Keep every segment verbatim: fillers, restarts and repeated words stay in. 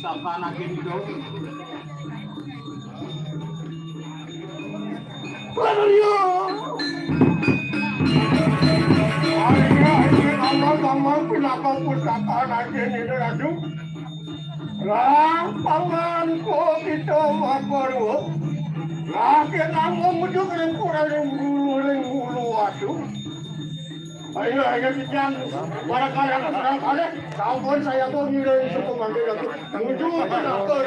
pusaka nangkin itu. Panulya. Arya, inggih Allah, Paman, pinaka pusaka nangkin itu, Ratu. Lah, Paman, kok kita makarwa? Lah, kita mau menuju ke lingkungan yang dulu, yang dulu, aduh. Ayo, ayo, kijang. Barangkali aku serang kalih. Sampun saya pun ngiring suku manggil aku. Nuju ke dapur.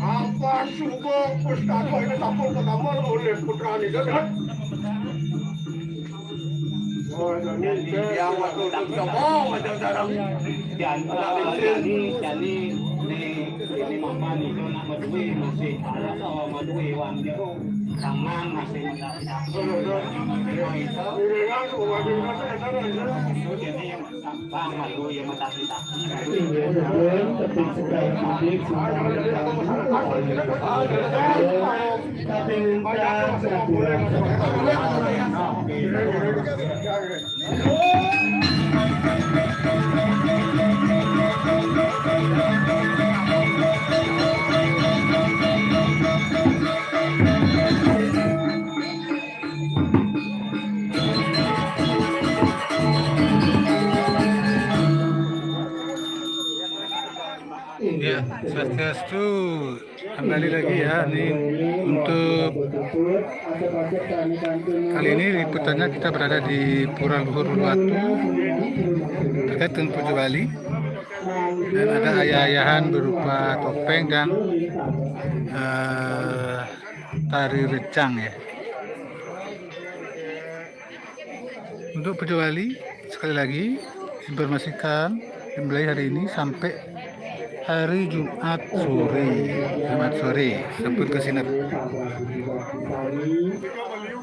Apa suba pustaka ini sampun kadamel oleh putrane Jagad? Oh, ini yang waktu tak coba macam sarang. Jani, jani, jani, ini, ini mama ni, nak madue masih, alah, awak madue, wan, dia tu, tangan masih, macam, macam, macam, macam, macam, macam, macam, macam, macam, macam, macam, macam, macam, Inggih, nuhun, tepung sekali publik, sumbangan kami. Tapi minta satu. Ya, swastiastu. Kembali lagi ya, ini untuk kali ini liputannya kita berada di Pura Luhur Uluwatu terkait dengan Puja Bali. Dan ada ayah-ayahan berupa topeng dan eh, tari rejang ya. Untuk Puja Bali, sekali lagi informasikan, mulai hari ini sampai hari Jumat sore. Jumat sore, sampun kasineb.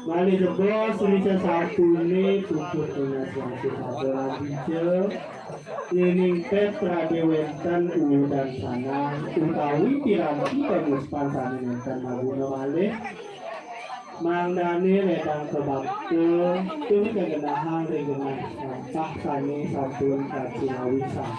Malih jebos, Indonesia Sabtu ini puput tunas wangsit Adoradija. Yening pet rade wenten udan sanang utawi piranti pamuspan sane nenten maguna malih, mangdane ledang kabakta tur kagenahang ring genah sampah sane sampun kacinawisan.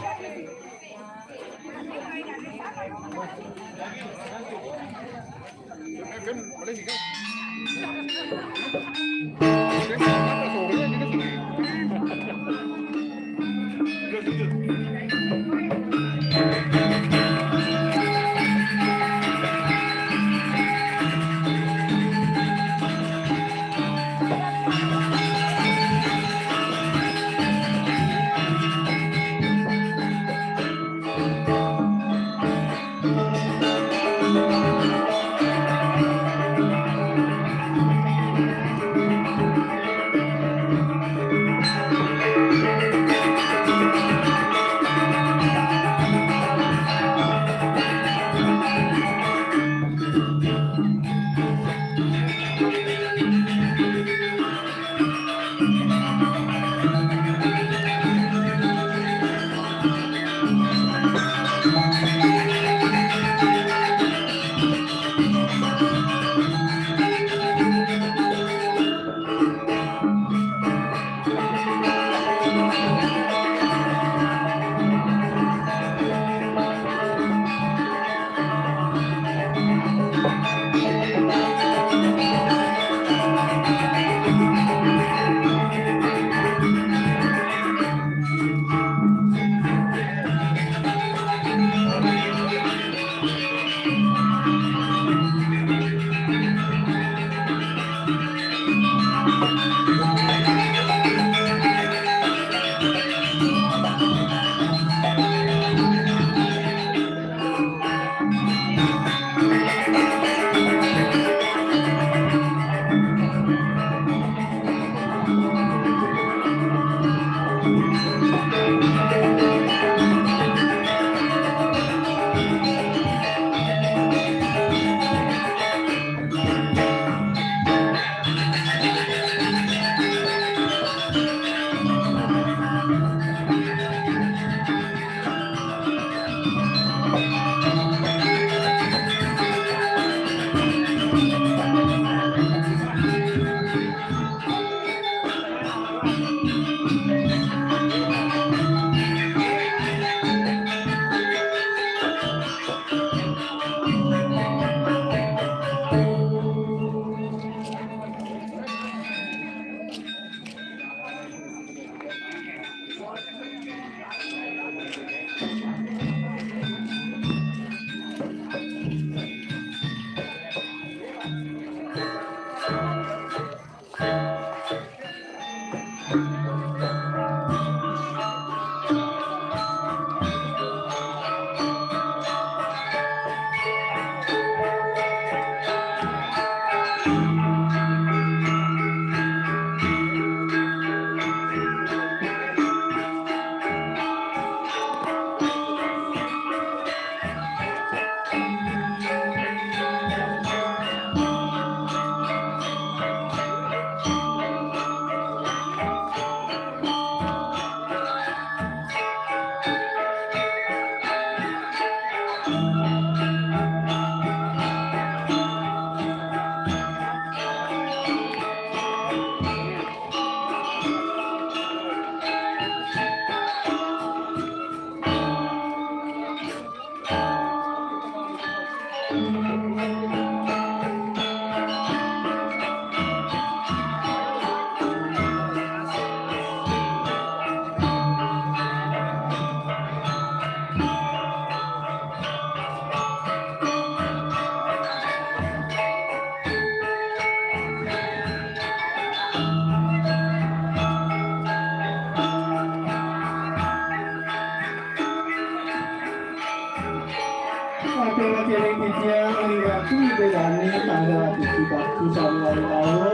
Atur kiri titiang ring Ratu Ida Dane, tanggal tujuh Bakti Sami Alu-alu.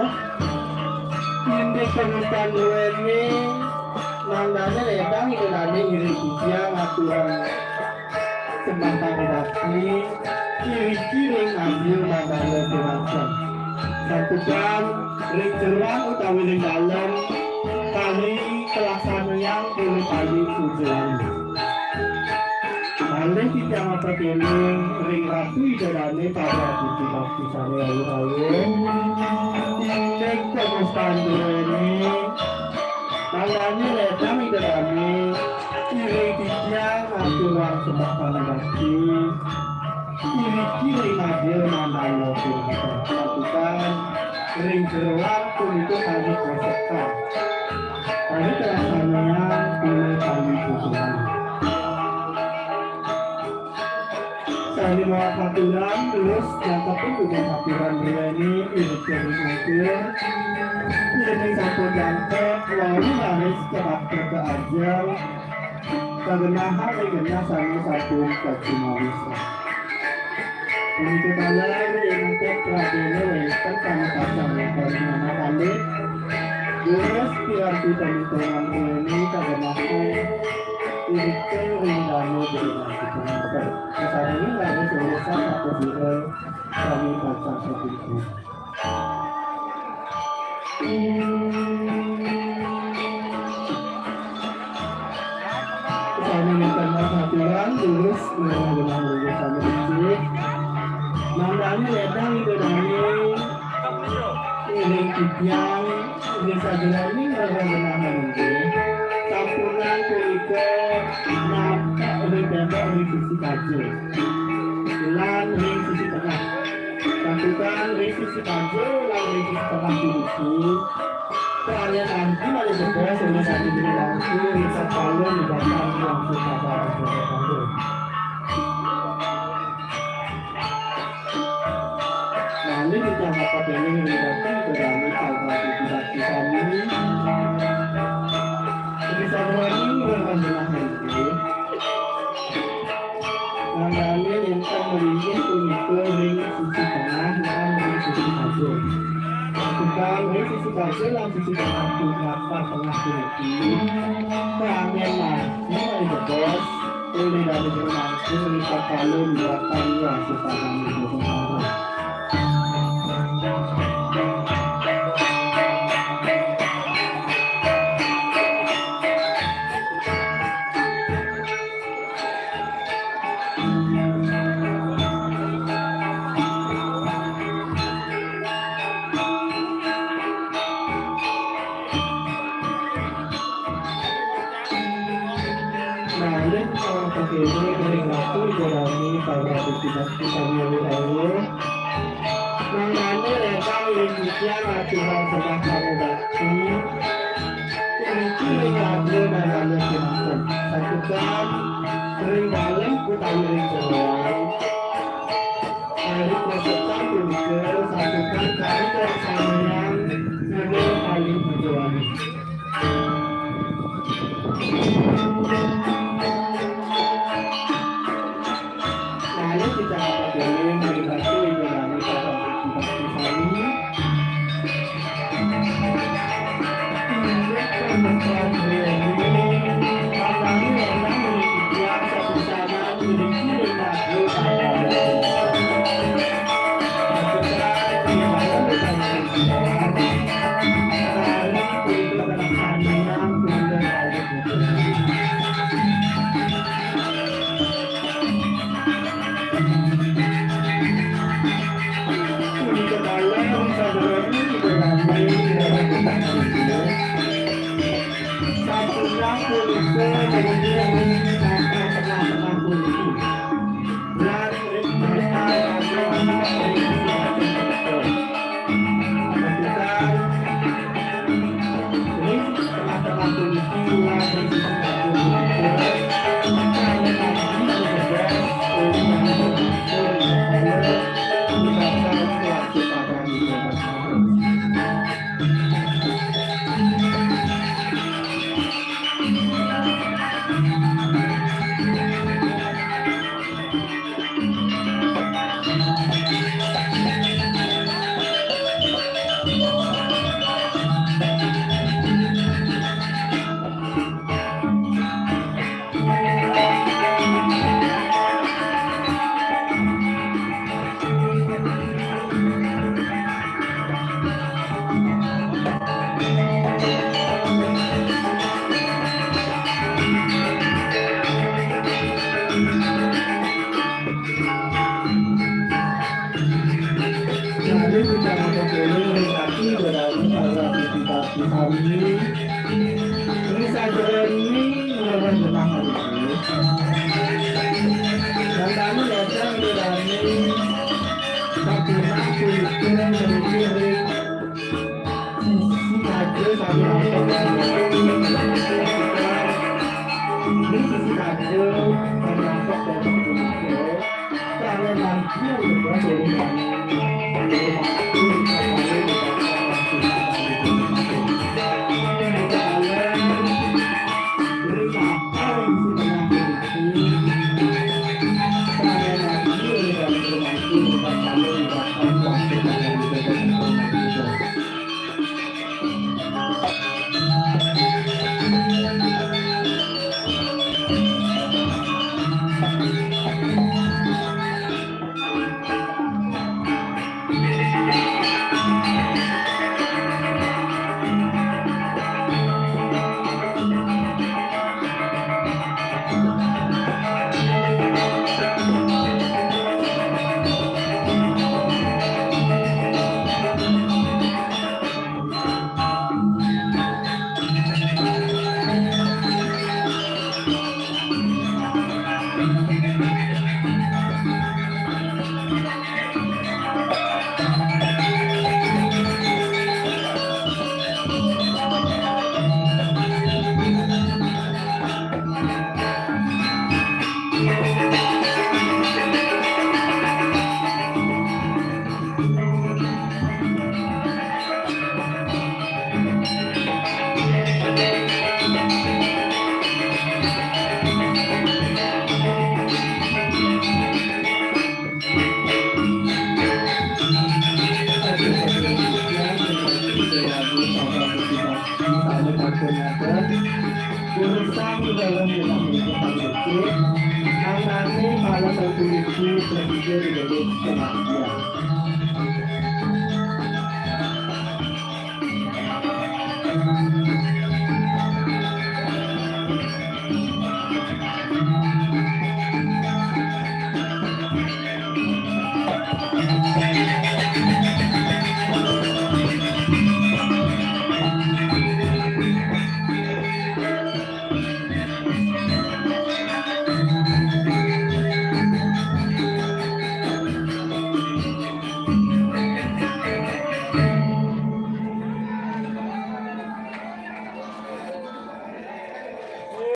Indik pengetan duweni, mangdane ledang Ida Dane ngiring titiang aturang sembah pangubakti, iriki ring aji mangdane pinanten. Santukan ring jeroan utawi ring dalem, kari kalaksanayang puri-puri puja. Malih titiang mapakeling ring Ratu Ida Dane, para Ratu Bakti Sami Alu-alu. Indik pengetan duweni, mangdane ledang Ida Dane, ngiring titiang aturang sembah pangubakti. Iriki ring aji mangdane pinanten. Santukan ring jeroan punika kari kosekan, kari kalaksanayang puri-puri puja. Sami mawakaturan, terus jangkepin dumun aturan duweni, iriki ring atur. Yen sampun jangkep, wau raris kabakta ka ajeng. Kagenahang ring genah sami sampun kacumawisa. Punika taler ring antuk prabene wenten sami pacang wenten nama kalih. Durus piranti pamintongan duweni kagenahang irika ring dane guru nanti punika. Kasarengin raris urusan apa sira sami pacang sapunika. Sami nenten aturan, durus ngenah genah mriki sami becik. Mangdane ledang Ida Dane ngiring titiang ring sajeroning rereh genah inggih. Sampunang punika nampek ring tembok ring sisi kaja lan ring sisi tengah. Santukan ring sisi kaja lan ring sisi tengah puniki, pelayan anti malih jebos olih sami diri langkung ring sangkala nyubatang ring angsuh sabar angsuh sabar. Malih titiang mapakeling ring Ratu Ida Dane, tanggal tujuh Kang wis sisi kasil lan sisi tengah, tengah, tengah puniki. Kangen mangkin ing bos, olih dadi bermangkin ing pepalun watan wasipanan ibu pengaruh. Malih, eh, pagene ring Ratu Ida Dane Prabu Pinakti Sami Wiraya. Mangdane wénten ring titiang aturan sembah pangubakti. Puniki ring raga Narana Kinten. Santukan ring dalem utawi ring jeroan. Ari kosetan punika santukan kari karsamian ring paling ujung. Lalu kita apa boleh melihat itu dari Bapak Ibu Sami. Inggih punika, Andani enak mriki titiang sepisanan mriki ring Rabu Pangawa. Jadi, kita mau keliling, tapi berani kalau kita di hari ini. Ini saja ini, mulai bertahan. Dan kami datang berani, tapi nanti itu yang berpikir, sisi saja, satu apa, ini sisi saja, satu apa, satu apa. Ternyata urusan di dalam rumah itu tak betul. Anaknya malah memiliki berpikir menjadi kebahagiaan.